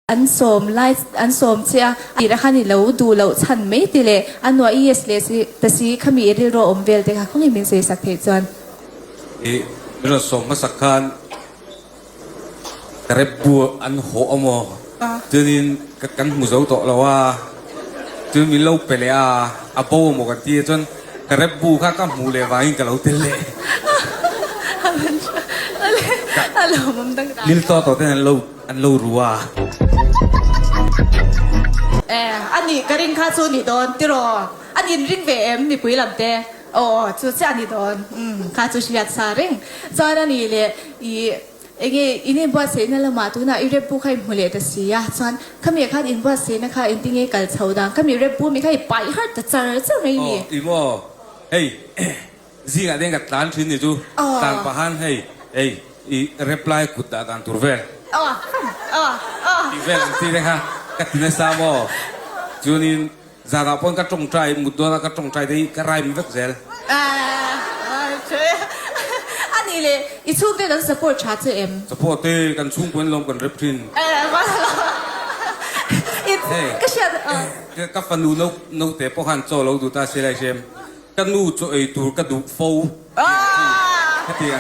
An sawm lai an sawm che a, tih khan i lo duh loh chhan mai ti leh a nuah i yes leh si ta si khami i rilru a awm vel te kha khawngaih min sawi sak theih chuan. I min rawn sawm hmasak khan ka rep bu an hawh a maw chuanin ka kan hmu zo tawh lo a, chuan min lo pe leh a, a bo a maw kan ti a chuan ka rep bu kha ka hmuh leh vangin ka lo tel leh. Lil tawh tawh ten an lo. An lo ru a. E, a nih ka ring kha chu ni dawn tiraw? A nin ring ve em mipui lam te? Aw, chu chiah a ni dawn. Umm, kha chu hriat sa reng. Chuan a nih leh i enge in inbuatsaihna lamah tunah i rep bu kha i hmu leh ta si a, chuan khami ah khan inbuatsaihna kha engtinge kal chho dan? Khami rep bu mi kha i paih harh ta char char mai ni. Aw, i maw? Hei. Zingah te hian ka tlan thin ni chu tlan pahan hei hei i reply kut dah dan tur vel tih vel ang chi te kha ka ti nasa maw chuanin zanah pawn ka tawngtai mut dawn a ka tawngtai te hi ka rhyme vek zel. A nih leh i chhungte kan support tha che em? Support e kan chhungkaw in lawm kan rep thin. Ka fanu naute pawh khan chaw lo duh ta se lai hrem. Ka nu chaw ei tur ka duh fo tih ang chi ka ti a.